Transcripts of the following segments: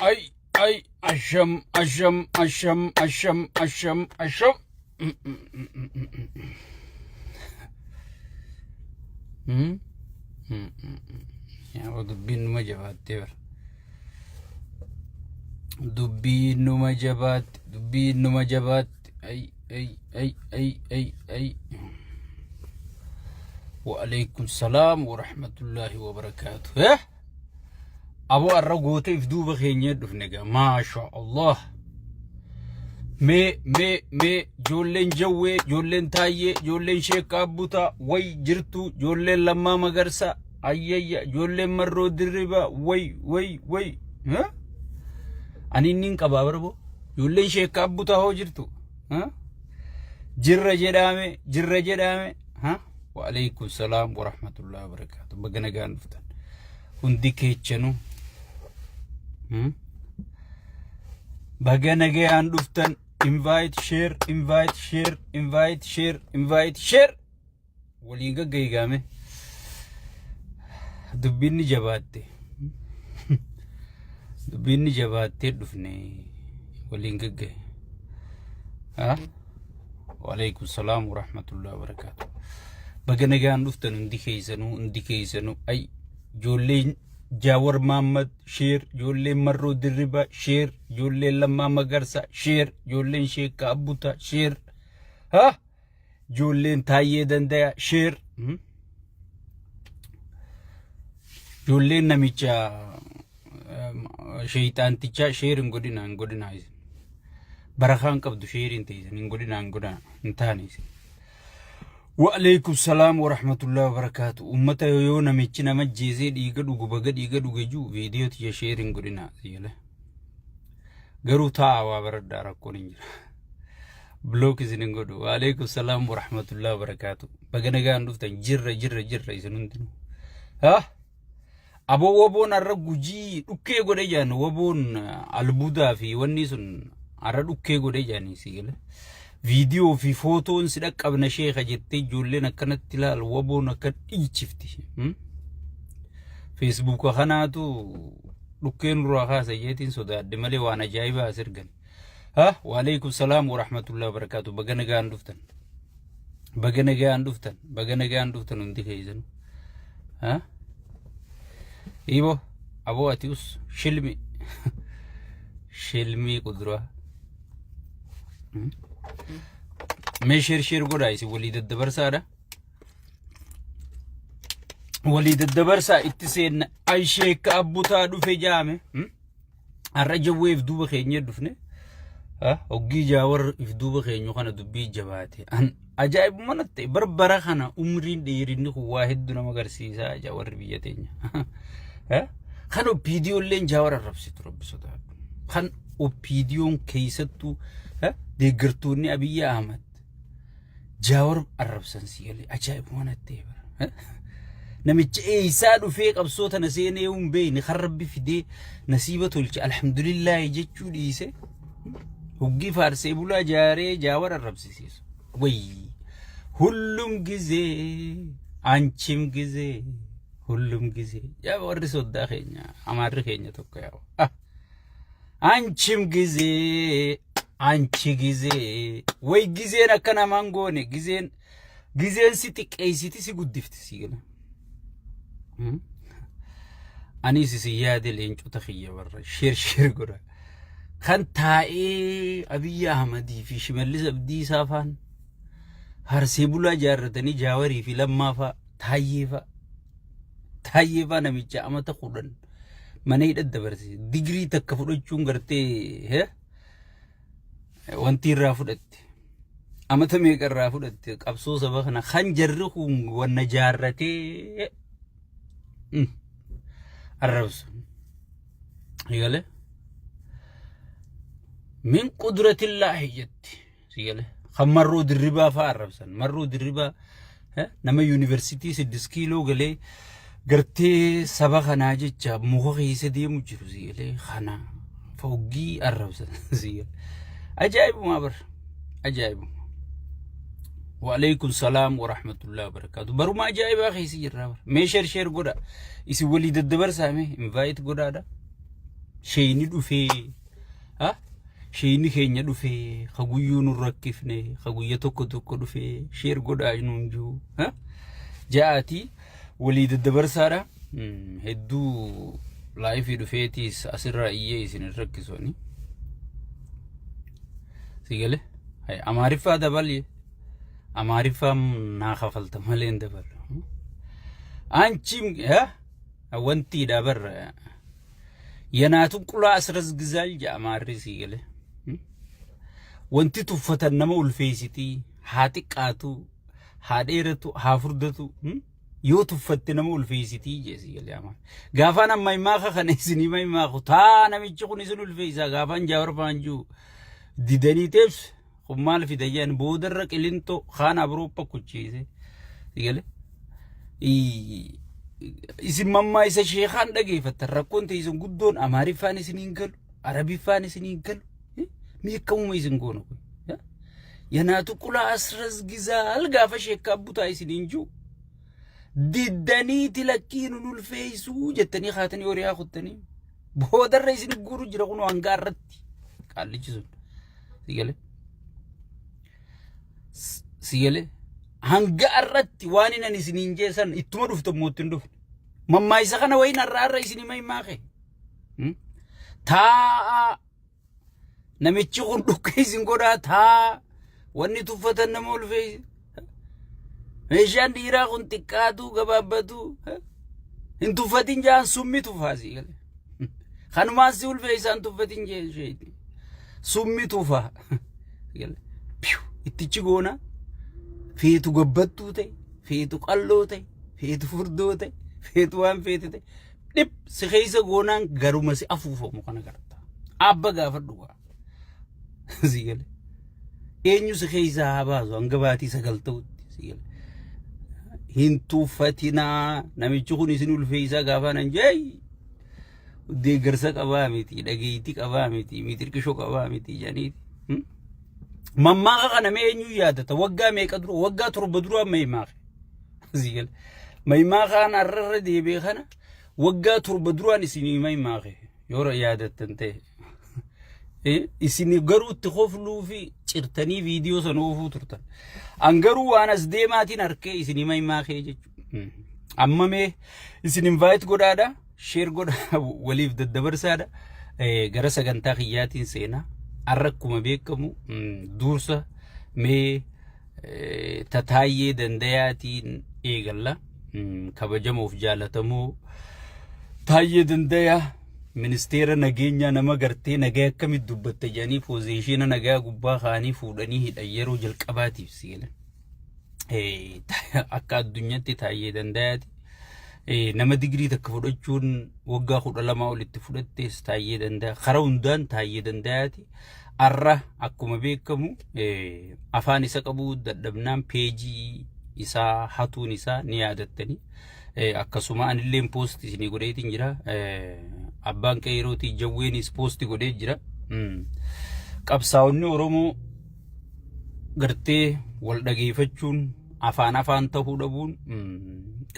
Ay, ay, asham, asham, asham, asham, asham, asham. Mm, mm, mm, mm. Yaa dubbiin numa jabaattee bara. Dubbiin numa jabaatte, dubbiin numa jabaatte. Ay, ay, ay, ay, ay, ay. Wa'alaikum salaam wa rahmatullahi wa barakaatuh. Eh? Aboo arra goota if duuba keenya dhufne gaa maasha Allah. Mee mee mee ijoolleen Jawwee, ijoolleen Taayyee, ijoolleen Sheek Abbutaa way jirtu, ijoolleen Lammaa Magarsaa, ayyayya, ijoolleen Marroo Dirribaa way way way. Eh? Ani inni hin qabaa barbo. Ijoolleen Sheek Abbutaa hoo jirtu? Eh? Jirra jedhaame, jirra jedhaame. Ha? Wa'alaikum salaam wa rahmatullahi wa barakaatuh. Baga nagaan dhuftan. Hundi keechanu. Baga nagaan dhuftan. Invite share, invite share, invite share, invite share. Waliin gaggaigaame. Dubbiin ni jabaatte. Dubbiin ni jabaattee dhufne waliin gaggahe. Ha? Waalaikum salaam wa rahmatullahi wa barakaatuh. Baga nagaan dhuftan hundi keessanuu hundi keessanuu ay ijoolleen Jaawar Maammad sheer ijoolleen Marroo Dirribaa sheer ijoolleen Lammaa Magarsaa sheer ijoolleen Sheekkaa Abbutaa sheer ha ijoolleen Taayyee Dandayaa sheer ijoolleen namicha sheeyxaantichaa sheer hin godhinaa hin godhinaa isin. Barakaan qabdu sheeriin teessan hin godhinaa hin godhinaa hin taane isin. Wa'aleekum salaam wa rahmatullahi wa barakaatu. Uummata yoo namichi nama jeesee dhiiga dhugu baga dhiiga dhuge jiru viidiyoo tiyya sheer hin godhinaa siyyale. Garuu taa'a waa baradhaa rakkoon hin jira. Block isin hin godhu. Wa'aleekum salaam wa rahmatullahi wa barakaatu. Baga nagaan dhuftan jirra jirra jirra isin hundinuu. Haa? Aboo waboon har'a gujii dhukkee godhe jedhan waboon albuudaa fi wanni sun har'a dhukkee godhe jedhanii si gale. Viidiyoo fi footoon si dhaqqabna sheeka jettee ijoolleen akkanatti ilaalu waboon akka dhiichifti. Feesbuuka kanaatu dhukkee nurraa kaasa jeetiin sodaadhe malee waan ajaa'ibaa as ergan. Ha waalaikum salaam wa rahmatullahi wa barakaatu baga nagaan dhuftan. Baga nagaan dhuftan baga nagaan dhuftan hundi keessanuu. Ha? Ibo, aboo ati us shilmi. Shilmii kuduraa. Mee sheer sheer godhaa isin walii daddabarsaadha. Walii daddabarsaa itti seenna. Ay sheekka abbutaa dhufe jaame. Har'a jawwee if duuba keenya dhufne. Hoggii jaawar if duuba keenyu kana dubbii jabaate. An ajaa'ibuma natti ta'e barbara kana umriin dheerinni kun waa hedduu nama agarsiisa jaawarri biyya teenya. Kan OPDOlleen jaawar arrabsitu rabbi sodaadhu. Kan OPDOn keessattuu deeggartoonni Abiyyi Ahmad Jaawar arrabsan si galee ajaa'ibuma natti ta'e bara. Namicha eessaa dhufee qabsoo tana seenee hin beekne kan rabbi fidee nasiiba tolche alhamdulillaahi jechuu dhiise hoggii faarsee bulaa jaaree jaawar arrabsisiisu. Wayii hullum gizee anchim gizee hullum gizee yaa warri soddaa keenya amaarri keenya tokko yaa. Anchim gizee anchi gizee way gizeen akka namaan goone gizeen gizeen si xiqqeessiti si guddifti si gala. Anis isin yaade leencota kiyya warra sheer sheer godha. Kan taa'ee Abiyyi Ahmadii fi Shimallis Abdiisaa faan Harsee bulaa jaarratanii Jaawarii fi Lammaa faa Taayyee faa Taayyee faa namicha amata 10 mana hidha dabarse digirii takka fudhachuun gartee wanti irraa fudhatte amata meeqa irraa fudhatte qabsoo saba kana kan jarri kun wanna jaarratee arrabsu. Eegale min qudratillaahi jetti. Si gale. Kan marroo dirribaa fa'aa arrabsan. Marroo dirribaa nama yuunivarsiitii 6 kiiloo galee gartee saba kanaa jecha muka keessa deemu jiru si galee kana foggii arrabsan si gale. Ajaa'ibumaa bar. Ajaa'ibuma. Waalaikum salaam wa rahmatullahi wa barakaatu. Baruma ajaa'ibaa keessa jirra bar. Mee sheer sheer godha. Isin walii daddabarsaa mee invite godhaadha. Sheeyni dhufee ha sheeyni keenya dhufee ka guyyuu nu rakkifne ka guyya tokko tokko dhufee share godhaa nuun jiru ha ja'aatii walii daddabarsaadha. Hedduu live dhufeetiis asirraa iyyee isin hin rakkisu ani. Si galee Amaariffaa dabali Amaariffaa naa kafalta malee hin dabalu. Anchiim wantiidha barra. Yanaatu qulaa asirras gizaal jedha Amaarri si galee. Wanti tuffatan nama ulfeessitii haa xiqqaatu haa dheeratu haa furdatu yoo tuffatte nama ulfeessitii jee si galee Amaarri. Gaafaan amma himaaka kana isinii himaaku taa namichi kun isin ulfeessaa gaafaan jaawar faanjuu didanii teebsu kun maal fida jedhan boodarra qilintoo kaan Awurooppaa kuchiise. Si galee. Isin mammaa isa sheekaan dhageeffattan rakkoon teessan guddoon Amaariffaan isin hin galu, Arabiffaan isin hin galu. Mee akkamuma isin goona kun? Yanaatu qulaa asras gizaal gaafa sheekkaa butaa isin hin jiru. Diddaniiti lakkii nun ulfeessuu jettanii kaatanii horiyaa kuttanii. Boodarra isin guuru jira kun hangaa irratti. Qaallichi sun. Si galee? Si galee? Hanga irratti waan inni isiniin jeessan ittuma dhuftu immoo ittiin dhufne. Mammaayisa kana wayiin har'a har'a isin hima himaa kee. Taa'a namichi kun dhukkee isin godhaa taa'a wanni tuffatan nama ulfeessi. Meeshaan dhiiraa kun xiqqaatu gabaabbatu hin tuffatin jaan summi tufaa si galee. Kanumaan si ulfeessaan tuffatin jee isheeti. Summi tufaa. Ittichi goona feetu gabbattuu ta'e feetu qalloo ta'e feetu furdoo ta'e feetu waan feete ta'e dhib si keessa goonaan garuma si afuufamu kana garta. Abba gaafadhu gaa. Si gale. Eenyu si keessa haa baasu hanga baatii 9 ta'utti si gale. Hin tuffatinaa namichi kun isin ulfeessaa gaafa nan jee deeggarsa qabaa miti dhageettii qabaa miti mitirqishoo qabaa miti jedhaniiti. Mammaaka kana mee eenyu yaadata waggaa meeqa dura waggaa 7 dura mammaaka. Si gale. Mammaakaan har'arra deebi'e kana waggaa 7 duraan isinii mammaake yoo yaadattan ta'e. Isin garuu itti kofluu fi cirtanii viidiyoo sana oofuu turtan. An garuu waan as deemaatiin harkee isinii mammaakee jechuudha. Amma mee isin invite godhaadha, share godhaa, waliif daddabarsaadha. Gara sagantaa kiyyaatiin seenaa. Har'a akkuma beekamu dursa mee tataayyee dandayaatiin eegalla. Kabajamoof jaalatamoo Taayyee Dandayaa ministeera nageenyaa nama gartee nagaa akkamitti dubbatta jedhanii position nagaa gubbaa kaanii fuudhanii hidhan yeroo jalqabaatiif seena. Akka addunyaatti Taayyee Dandayaati. Nama digirii takka fudhachuun waggaa 12 olitti fudhattees Taayyee Dandayaa. Karaa hundaan Taayyee Dandayaati. Har'a akkuma beekamu afaan isa qabu dadhabnaan peejii isaa hatuun isaa ni yaadattanii. Akkasuma anilleen post isinii godheetiin jira. Abbaan qeerootii jawweenis post godhee jira. Qabsaa'onni Oromoo gartee wal dhageeffachuun afaan afaan ta'uu dhabuun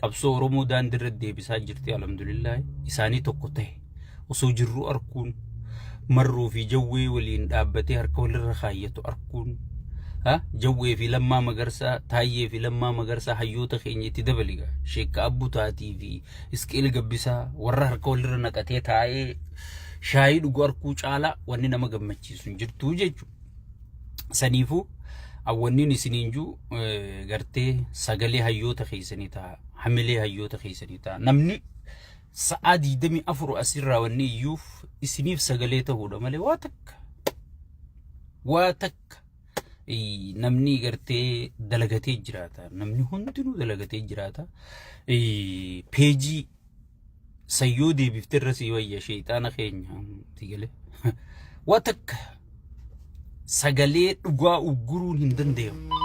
qabsoo Oromoo daandii irra deebisaa jirti alhamdulillah isaanii tokko ta'e osoo jirru arkuun marroo fi jawwee waliin dhaabbatee harka walirra kaayyatu arkuun jawwee fi Lammaa Magarsaa Taayyee fi Lammaa Magarsaa hayyoota keenya itti dabaliga Sheekka Abbutaatii fi Isqeel Gabbisaa warra harka walirra naqatee taa'ee shaayii dhugu arkuu caalaa wanni nama gammachiisu hin jirtu jechuudha. Saniifuu awwanniin isiniin jiru gartee sagalee hayyoota keessanii ta'a hamilee hayyoota keessanii ta'a namni sa'aa 24 asirraa wanni iyyuuf isiniif sagalee ta'uudha malee waa takka waa takka namni gartee dalagatee jiraata namni hundinuu dalagatee jiraata peejii sayyoo deebifte irra sii wayya sheexaana keenya si galee waa takka sagalee dhugaa ugguruun hin danda'amu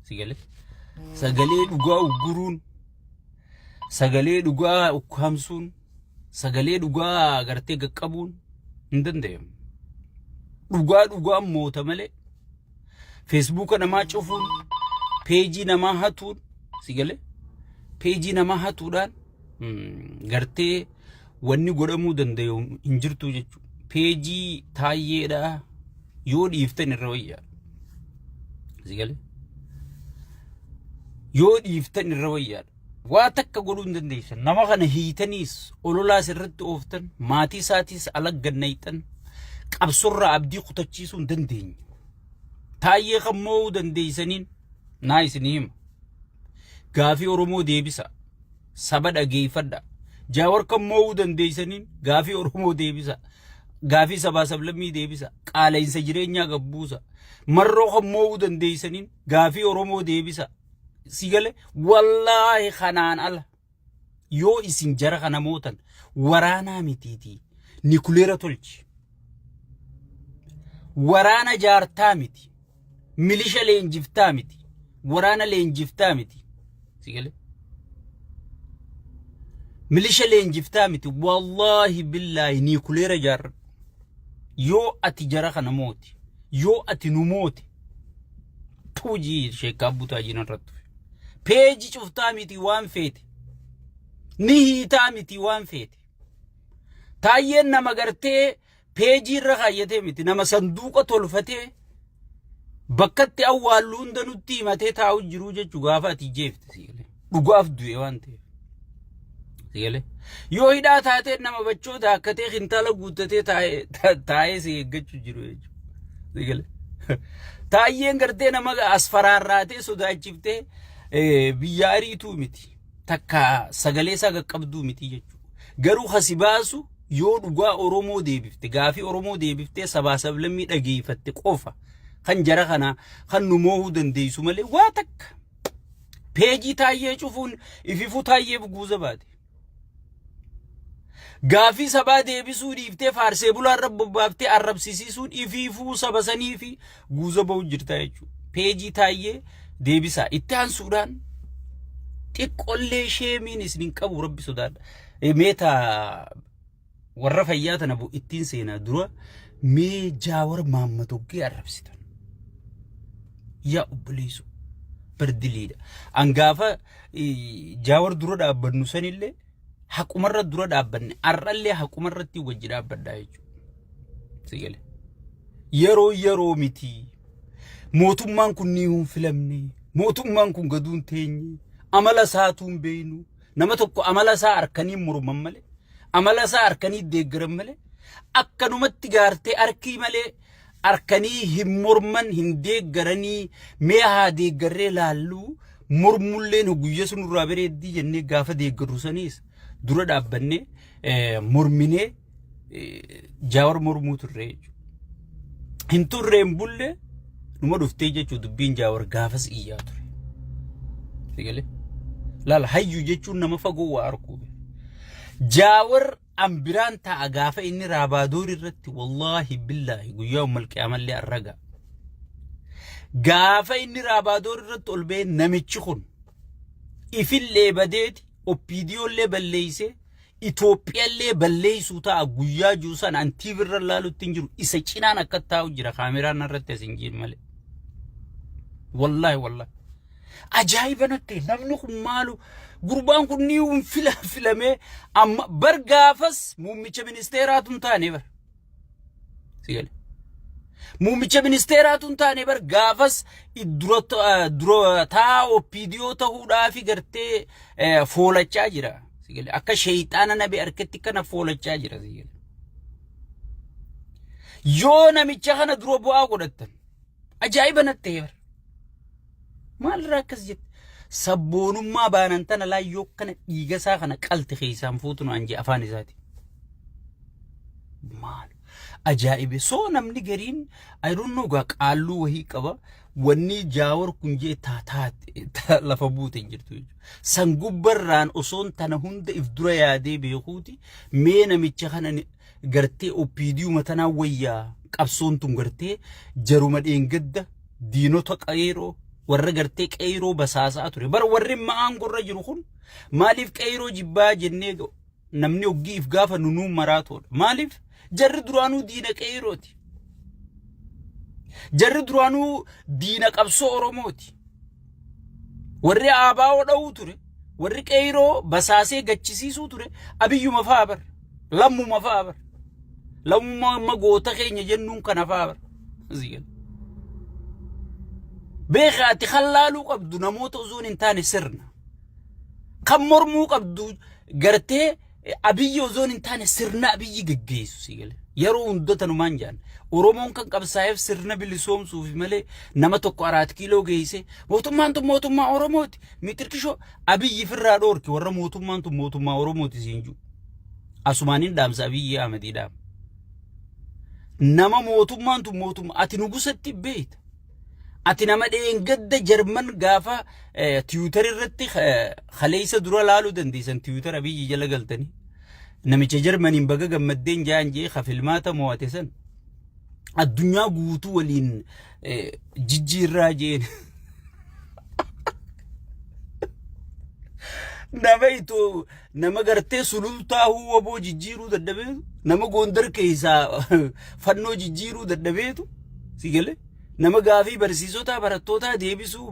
si galee sagalee dhugaa ugguruun sagalee dhugaa ukkaamsuun sagalee dhugaa gartee qaqqabuun hin danda'amu. Dhugaa dhugaan moota malee feesbuuka namaa cufuun peejii namaa hatuun si galee peejii namaa hatuudhaan gartee Wanni godhamuu danda'u hin jirtu jechuudha. Peejii taayyeedhaa yoo dhiiftan irra wayyaa. Si galee? Yoo dhiiftan irra wayyaadha. Waa takka godhuu hin dandeessan. Nama kana hiitaniis ololaas irratti ooftan maatii isaatiis ala gannayxan qabsorraa abdii kutachiisuu hin dandeenye. Taayyee kan moo'uu dandeessaniin naa isinii hima. Gaafii Oromoo deebisa. Saba dhageeffadha. Jaawar kan moo'uu dandeessaniin gaafii Oromoo deebisa. Gaafii sabaa sablammii deebisa. Qaala'insa jireenyaa gabbuusa. Marroo kan moo'uu dandeessaniin gaafii Oromoo deebisa. Si gale wallaahi kanaan ala yoo isin jara kana mootan waraanaa mitiitii nikuleera tolchi. Waraana jaartaa miti. Milisha leenjiftaa miti. Waraana leenjiftaa miti. Si gale? Milisha leenjiftaa miti. Wallaahi billaahi nikuleera jaarradhu. Yoo ati jara kana mooti. Yoo ati nu moote. Tuujii sheekkaa butaa jiran irratti. Peeji cuftaa miti waan feete. Ni hiitaa miti waan feete. Taayyeen nama gartee peejii irra kaayyatee miti nama sanduuqa tolfatee bakkatti awwaallu hunda nutti himatee taa'u jiruu jechuu gaafa ati jeefte si galee. Dhugaaf du'e waan ta'eef. Si galee. Yoo hidhaa taatee nama bachoo daakkatee kintaala guuttatee taa'ee si eeggachuu jiru jechuudha. Si galee. Taayyeen gartee nama as faraarraatee sodaachiftee biyya ariituu miti. Takka sagalee isaa qaqqabduu miti jechuudha. Garuu kasi baasu yoo dhugaa Oromoo deebifte gaafii Oromoo deebiftee sabaa sablammii dhageeffatte qofa kan jara kana kan nu moohuu dandeessu malee waa takka peejii taayyee cufuun ififuu taayyeef guuza baate. Gaafii sabaa deebisuu dhiiftee faarsee bulaa irra bobbaaftee arrabsisiisuun ifiifuu saba sanii fi guuza ba'u jirta jechuudha. Peejii taayyee deebisaa itti aansuudhaan xiqqollee sheemiin isin hin qabu rabbi sodaadha. Meeta warra fayyaa tana ittiin seenaa dura mee jaawar maammatoggee arrabsitan. Yaa obboleessu bardiliidha. An gaafa jaawar dura dhaabbannu sanillee haqumarra dura dhaabbanne har'allee haqumarratti wajji dhaabbadhaa jechuudha. Si galee. Yeroo yeroo miti. Mootummaan kun ni hin filamne. Mootummaan kun gaduu hin teenye. Amala isaatuu hin beeknu. Nama tokko amala isaa harkanii morman malee, amala isaa harkanii deeggaran malee, akkanumatti gaartee harkii malee harkanii hin morman hin deeggaranii mee haa deeggarree laalluu mormulleen guyya sun irraa bareeddii jennee gaafa deeggarru saniis dura dhaabbannee morminee jaawar mormuu turre jechuudha. Hin turre hin bulle numa dhuftee jechuudha dubbiin jaawar gaafas iyyaa ture. Sigalee? Laala hayyu jechuun nama fagoo waa arguu. Jaawar an biraan taa'a gaafa inni raabaadoor irratti wallaahi billaahi guyyaa ummal qiyaamallee arraga. Gaafa inni raabaadoor irratti ol ba'ee namichi kun ifillee badeeti oppiidiyoollee balleeysee Itoophiyallee balleessuu ta'a guyyaa jiru sana an TV irra laalutti hin jiru isa cinaan akka taa'u jira kaameraan narratti as hin jiru malee. Wallaahi wallaahi. Ajaa'iba natti namni kun maalu gurbaan kun ni fila filamee amma bar gaafas muummicha ministeeraatu hin taane bar. Si gale. Muummicha ministeeraatu hin taane bar gaafas dura taa OPDO ta'uudhaafi gartee foolachaa jira. Si gale. Akka sheeyxaana nabi harkatti kana foolachaa jira. Si gale. Yoo namicha kana dura bu'aa godhattan ajaa'iba natti ta'e bar. Maalirraa akkas jette? Sabboonummaa baanan tana laayyoo kana dhiiga isaa kana qalti keessaan fuutu naan jee afaan isaati. Maal ajaa'ibe soo namni gariin I don't know gaa qaalluu wahii qaba wanni jaawar kun jee taataa lafa buute hin jirtu jechuudha. San gubbarraan osoon tana hunda if dura yaadee beekuuti mee namicha kana gartee OPDuma tanaa wayyaa qabsoon tun gartee jaruma dheengadda diinota qeeroo warra gartee qeeroo basaasaa ture. Bar warri ma'aan gorra jiru kun maaliif qeeroo jibbaa jennee namni oggii if gaafa nunuu maraatoodha. Maaliif jarri duraanuu diina qeerooti. Jarri duraanuu diina qabsoo Oromooti. Warri ABO dha'uu ture, warri qeeroo basaasee gachisiisuu ture, abiyyuma fa'a bar. Lammuma fa'a bar. Lammuma amma goota keenya jennuun kana fa'a bar. Beeka ati kan laaluu qabdu namoota osoo hin taane sirna. Kan mormuu qabdu gartee Abiyyi osoo hin taane sirna Abiyyi geggeessu si gale. Yeroo hunda tanumaan jaan. Oromoon kan qabsaa'eef sirna bilisoomsuuf malee nama tokko araat kiiloo geesse mootummaan tun mootummaa Oromooti. Mitirkishoo Abiyyi firraa dhoorki warra mootummaan tun mootummaa Oromooti siin jiru. Asumaaniin dhaamsa Abiyyi Ahmedii dhaama. Nama mootummaan tun mootummaa ati nugusatti beekta. Ati nama dheengadda Jarman gaafa Tiwiitar irratti kaleessa dura laaluu dandeessan Tiwiitar Abiyyi jala galtanii. Namicha Jarmaniin baga gammaddeen jaan jee ka filmaata mo'ate san addunyaa guutuu waliin jijjiirraa jeen. Nama itoo nama gartee sulultaa huwwaboo jijjiiruu dadhabeetu nama Gondar keessaa fannoo jijjiiruu dadhabeetu si galee. Nama gaafii barsiisotaa barattootaa deebisuu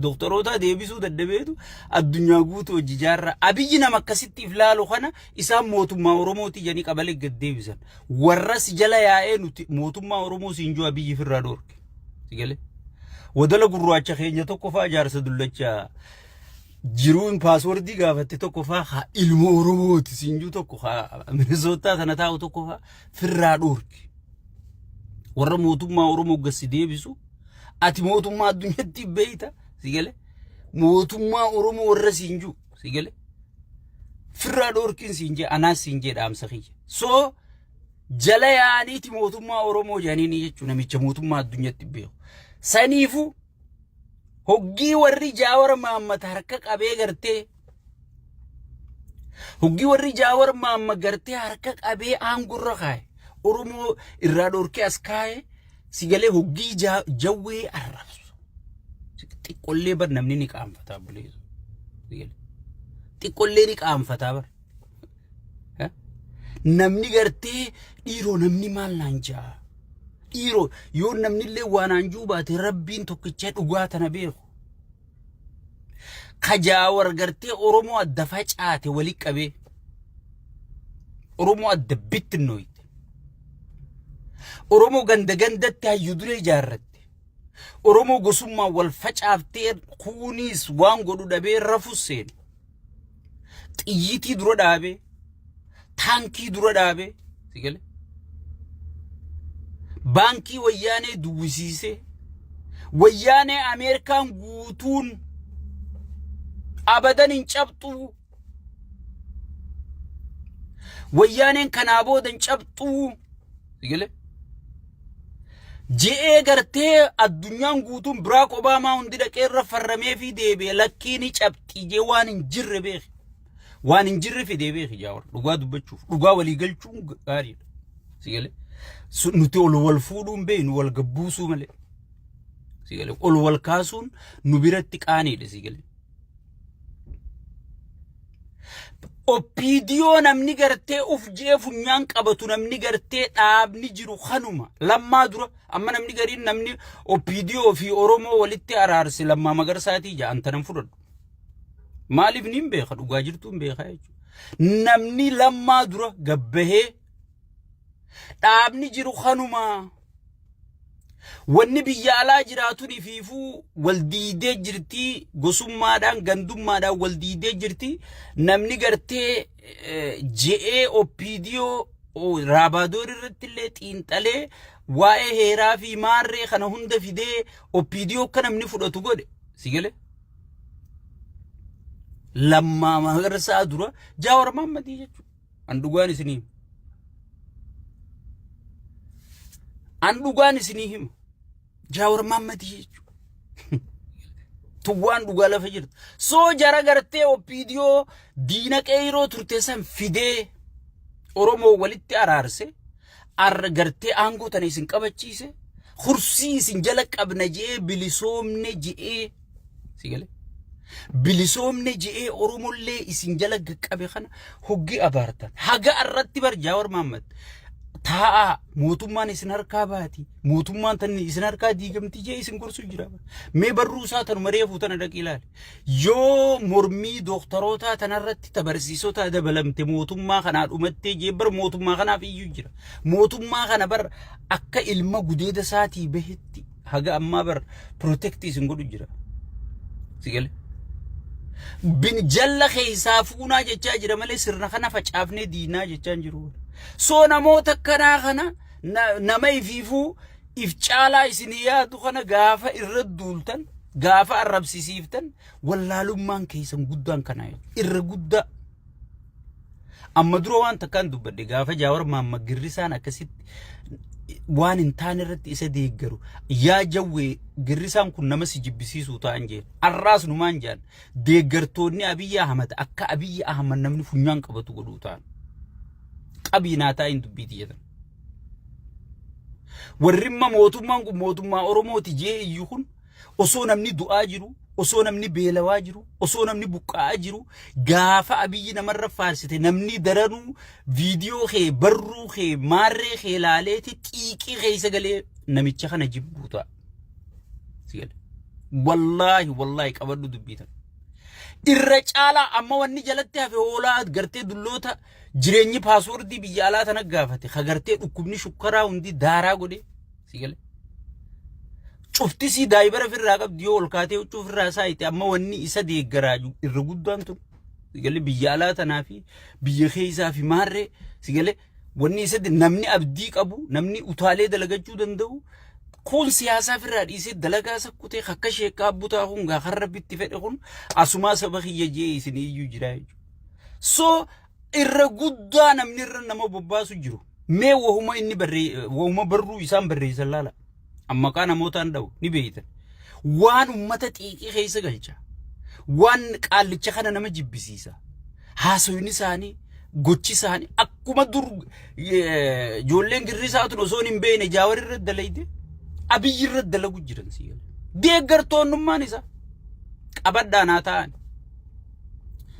doktorootaa deebisuu dadhabeetu addunyaa guutuu hojii jaarraa. Abiyyi nama akkasitti if laalu kana isaan mootummaa Oromooti jedhanii qabalee gad deebisan. Warra si jala yaa'ee nuti mootummaa Oromoo siin jiru Abiyyi firraa dhoorke. Si galee? Wadala gurraacha keenya tokko fa'aa jaarsa dullacha jiruun paaswordii gaafatte tokko fa'aa haa ilma Oromooti siin jiru tokko haa Minisootaa sana taa'u tokko fa'aa firraa dhoorke. Warra mootummaa Oromoo gassi deebisu ati mootummaa addunyaatti beeyta si gale mootummaa Oromoo warra siin jiru si gale firraa dhoorkiin siin jee anaas siin jee dhaamsa kiyya. So jala yaa'aniiti mootummaa Oromoo jedhanii jechuun namicha mootummaa addunyaatti beeku. Saniifuu hoggii warri Jaawar Mahammad harka qabee gartee Hoggii warri Jaawar Maamma gartee harka qabee aangorra kaaye Oromoo irraa dhorkee as kaaye si galee hoggii jawwee arrabsu. Xiqqollee bar namni ni qaanfataa buleessu. Xiqqollee ni qaanfataa bar. Namni gartee dhiiroo namni maal naan jaa. Dhiiroo yoo namni illee waa naan juu baate rabbiin tokkicha dhugaa tana beeku. Ka Jaawar gartee Oromoo adda facaate wali qabee Oromoo adda bittinnooyte. Oromoo ganda gandatti hayyu duree ijaarratte. Oromoo gosummaan wal facaaftee kuuniis waan godhu dhabee rafus seene. Xiyyiitii dura dhaabee taankii dura dhaabee si galee baankii wayyaanee duwwisiisee wayyaanee Ameerikaan guutuun abadan hin cabxuu wayyaaneen kanaa booda hin cabxuu si galee je'ee gartee addunyaan guutuun Biraak Obaamaa hundi dhaqee irra farramee fi deebi'e lakkii ni cabxii jee waan hin jirre beeki. Waan hin jirre fidee beeki Jaawar dhugaa dubbachuuf dhugaa walii galchuun gaariidha. Si galee nuti ol wal fuudhuun beeknu wal gabbuusuu malee. Si galee ol wal kaasuun nu biratti qaaniidha si galee. Oppiidiyoo namni gartee uf je'ee funyaan qabatu namni gartee dhaabni jiru kanuma lammaa dura amma namni gariin namni oppiidiyoo fi Oromoo walitti araarse lammaa magarsaatii ja'an tanan fudhadhu. Maaliif niin beeka dhugaa jirtuun beekaa jechuudha. Namni lammaa dura gabbahee dhaabni jiru kanuma. Wanni biyya alaa jiraatun ifiifuu wal diidee jirti gosummaadhaan gandummaadhaan wal diidee jirti namni gartee je'ee oppiidiyoo raabaadoor irratti illee xiinxalee waa'ee heeraa fi maarree kana hunda fidee oppiidiyoo akka namni fudhatu godhe si galee. Lammaa Magarsaa dura Jaawar Mahammadii jechuudha. An dhugaan isinii hima. An dhugaan isinii hima. Jaawar Mahammadii jechuudha. Tuwwaan dhugaa lafa jirtu. Soo jara gartee OPDO diina qeeyroo turte san fidee Oromoo walitti araarse arra gartee aangoo tana isin qabachiise hursii isin jala qabna je'ee bilisoomne je'ee si galee bilisoomne je'ee Oromollee isin jala qabe kana hoggi abaartan haga arratti bar Jaawar Mahammad Taa'aa, mootummaan isin harkaa baati, mootummaan tan isin harkaa diigamti jee isin gorsu jira. Mee barruu isaa tanuma reefuu tana dhaqii ilaali. Yoo mormii dooktarootaa tanarratti ta barsiisotaa dabalamte mootummaa kanaa dhumattee jee bar mootummaa kanaaf iyyuu jira. Mootummaa kana bar akka ilma gudeeda isaatii bahetti haga ammaa bar protect isin godhu jira. Si gale? Bin jalla keessaa fuunaa jechaa jira malee sirna kana facaafnee diinaa jechaa hin jiru. So namoota akkanaa kana nama ifiifuu if caalaa isin yaadu kana gaafa irra duultan, gaafa arrabsisiiftan, wallaalummaan keessan guddaan kana irra guddaa. Amma dura waan takkaan dubbadhe, gaafa Jaawar Maamma Girrisaan akkasitti waan hin taane irratti isa deeggaru. Yaa Jawwee, Girrisaan kun nama si jibbisiisuu ta'an jeen. Arraas numaan jaan, deeggartoonni Abiyyi Ahmad akka Abiyyi Ahmad namni funyaan qabatu godhuu ta'an. Qabii naa taa'in dubbiiti jedhan. Warri imma mootummaan kun mootummaa Oromooti jee iyyu kun osoo namni du'aa jiru, osoo namni beelawaa jiru, osoo namni buqqa'aa jiru, gaafa Abiyyi namarra faarsite namni daranuu viidiyoo kee, barruu kee, maarree kee laaleeti xiiqii keessa galee namicha kana jibbuu ta'a. Si gale. Wallaahi wallaahi, qabadhu dubbii tana. Irra caalaa amma wanni jalatti hafe hoolaa gartee dulloota jireenyi paaswoordii biyya alaa tana gaafate ka gartee dhukkubni shukkaraa hundi daaraa godhe, si gale. Cuftisii daayibara ofirraa qabdi, yoo ol kaatee huccuu ofirraa saayite amma wanni isa deeggaraa jiru irra guddaan tun, si gale, biyya alaa tanaa fi biyya keessaa fi maarree, si gale, wanni isa namni abdii qabu, namni utaalee dalagachuu danda'u kun siyaasaa ofirraa dhiisee dalagaa sakkutee akka sheekkaa butaa kun gaa kan rabbitti fedhe kun asumaa saba kiyya jee isin iyyuu jira jechuudha. So irra guddaa namni irra nama bobbaasu jiru. Mee wahuma inni barree, wahuma barruu isaan barreessan laala. Amma maqaa namootaan dha'u ni beeytan. Waan ummata xiiqii keessa galcha. Waan qaallicha kana nama jibbisiisa. Haasawni isaanii, gochi isaanii akkuma dur ijoolleen girrisaa tun osoo hin beekne Jaawar irra dalayde Abiyyi irra dalagu jiran si gala. Deeggartoonnummaan isaa qabadhaa naa ta'an.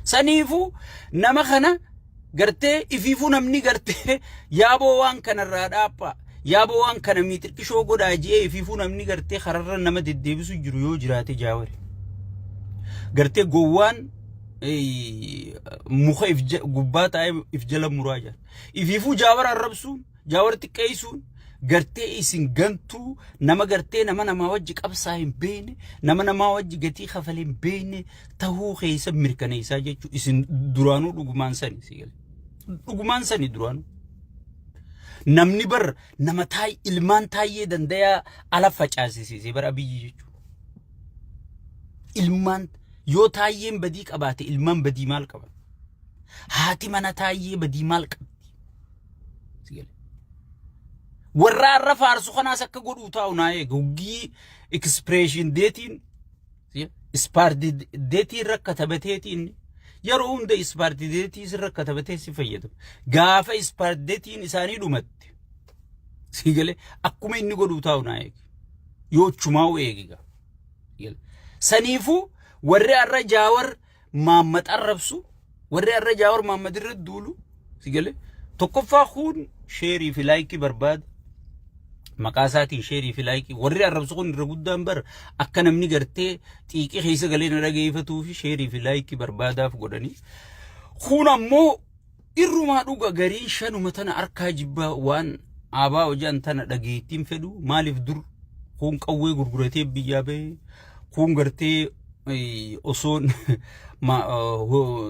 Saniifuu nama kana gartee ifiifuu namni gartee yaaboo waan kanarraa dhaaphaa, yaaboo waan kana miixirqishoo godhaa ji'ee ifiifuu namni gartee kararra nama deddeebisu jiru yoo jiraate Jaawari. Gartee gowwaan muka if gubbaa taa'ee if jala muraa jira. Ifiifuu Jaawar arrabsuun, Jaawar xiqqeessuun gartee isin gantuu, nama gartee nama namaa wajji qabsaa hin beekne, nama namaa wajji gatii kafalee hin beekne tahuu keessa mirkaneessaa jechuu. Isin duraanuu dhugumaan sani, si gale. Dhugumaan sani duraanuu. Namni bar nama taay ilmaan Taayyee Dandayaa ala facaasisiise bar Abiyyi jechuudha. Ilmaan yoo Taayyeen badii qabaate, ilmaan badii maal qaban? Haati mana Taayyee badii maal qabdi? Si gale. Warra har'a faarsu kanaas akka godhuu taa'u naa eega. Hoggii expiration dateiin, expiry dateii irra katabateetiin, yeroo hunda expiry dateii irra katabatee si fayyadamu. Gaafa expiry dateiin isaanii dhumatte, si galee, akkuma inni godhuu taa'u naa eega. Yoo chumaa'u eegiga. Saniifuu warri har'a Jaawar Maammad arrabsu, warri har'a Jaawar Maammad irra duulu, si galee, tokkoffaa kun shareii fi likeii barbaada. Maqaa isaatiin shareii fi likeii warri arrabsu kun irra guddaan bar akka namni gartee xiiqii keessa galee na dhageeffatuu fi shareii fi likeii barbaadaaf godhanii. Kun ammoo irrumaa dhuga gariin shanuma tana harkaa jibbaa, waan aabaa hojaan tana dhageettiin fedhu. Maaliif dur kun qawwee gurguratee biyyaa bahee, kun gartee osoon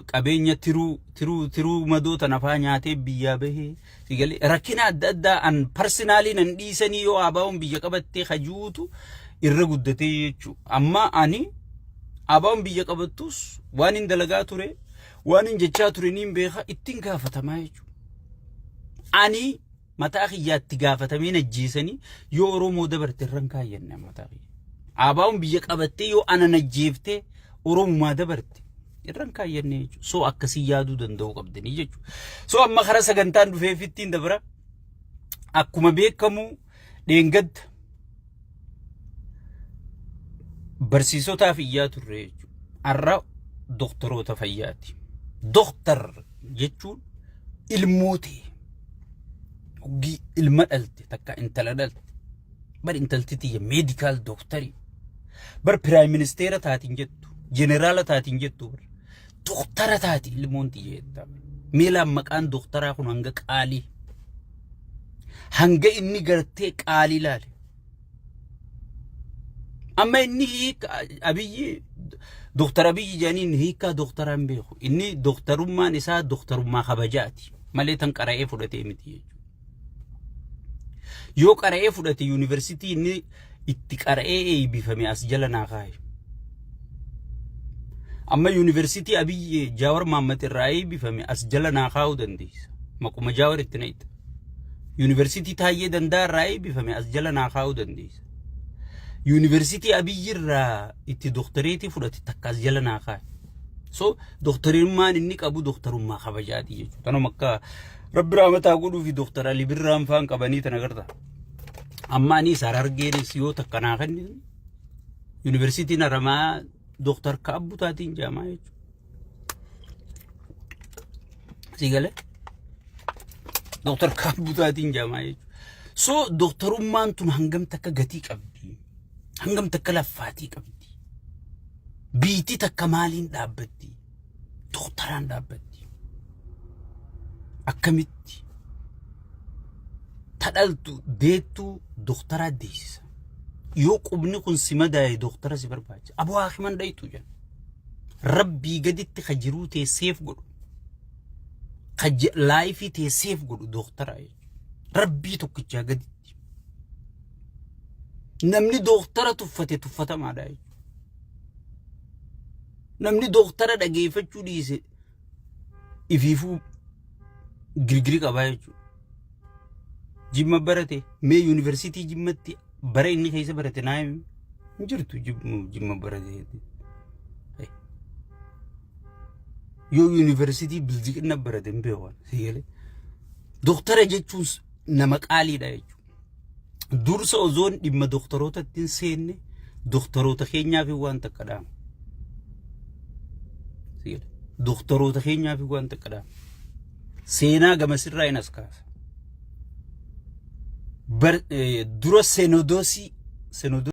qabeenya tiruu tiruu tiruu madoo tana faa nyaatee biyyaa bahee, si galee, rakkina adda addaa an personally nan dhiisanii yoo ABO'n biyya qabattee kajuutu irra guddatee jechuudha. Amma ani ABO'n biyya qabattus waan hin dalagaa ture, waan hin jechaa ture niin beeka, ittiin gaafatamaa jechuudha. Ani mataa kiyyaatti gaafatamee najjeesanii yoo Oromoo dabarte irran kaayyanne mataa kiyya. ABO'n biyya qabattee yoo ana najjeeftee Oromumaa dabarte irran kaayyanne jechuudha. So akkasii yaaduu danda'uu qabdanii jechuudha. So amma karaa sagantaan dhufeef ittiin dabra. Akkuma beekamu dheengadda barsiisotaaf iyyaa turre jechuudha. Har'a doktoroota fayyaati. Doktar jechuun ilmootee. Hoggii ilma dhalte takka intala dhalte. Bar intalti tiyya medical doctorii. Bar prime ministeera taatiin jettu. Jeneraala taatiin jettu bar. Doktara taati ilmoon tiyya jetta. Meelaan maqaan doktaraa kun hanga qaalii. Hanga inni gartee qaalii laale. Amma inni hiika Abiyyi, Doktar Abiyyi jedhaniin hiikaa doktaraa hin beeku. Inni doktarummaan isaa doktarummaa kabajaati malee tan qara'ee fudhatee miti jechuudha. Yoo qara'ee fudhate yuunivarsiitii inni itti qara'ee eebbifame as jala naa kaaye. Amma yuunivarsiitii Abiyyi Jaawar Mahammad irraa eebbifame as jala naa kaa'uu dandeessa. Maquma Jaawar itti naqxa. Yuunivarsiitii Taayyee Danda'a irraa eebbifame as jala naa kaa'uu dandeessa. Yuunivarsiitii Abiyyi irraa itti doktoreetii fudhate takka as jala naa kaa'e. So doktorummaan inni qabu doktorummaa kabajaati jechuudha. Tanuma akka Rabbi raamataa godhuu fi Doktor Ali Birraan faan qabanii tana garta. Amma anis Harargeenis yoo takka naa kenne yuunivarsiitiin Haramaa Doktor Kaabbu taatiin jaamaa jechuudha. Si galee? Doktor Kaabbu taatiin jaamaa jechuudha. So doktorummaan tun hangam takka gatii qabdi? Hangam takka laffaatii qabdi? Biitii takka maaliin dhaabbatti? Doktoraan dhaabbatti. Akkamitti? Tadhaltu deettuu doktoraa deessisa. Yoo qubni kun si madaa'e doktora si barbaachisa. Aboo haakiman dhayitu jedha. Rabbii gaditti ka jiruu tee seef godhu. Ka laayifii tee seef godhu doktara jechuudha. Rabbii tokkichaa gaditti. Namni doktara tuffate tuffatamaadha jechuudha. Namni doktara dhageeffachuu dhiise ifiifuu girgiri qabaa jechuudha. Jimma barate mee yuunivarsiitii Jimmatti bara inni keessa barate naa himi. Hin jirtu Jimma barate. Yoo yuunivarsiitii bilziqinna barate hin beeku. Sigalee. Doktara jechuun nama qaaliidha jechuudha. Dursa osoon dhimma doktorootatti hin seenne doktoroota keenyaaf waan takka dhaama. Sigalee. Doktoroota keenyaaf waan takka dhaama. Seenaa gamasirraa hin as kaasa. Bar, dura senodoosii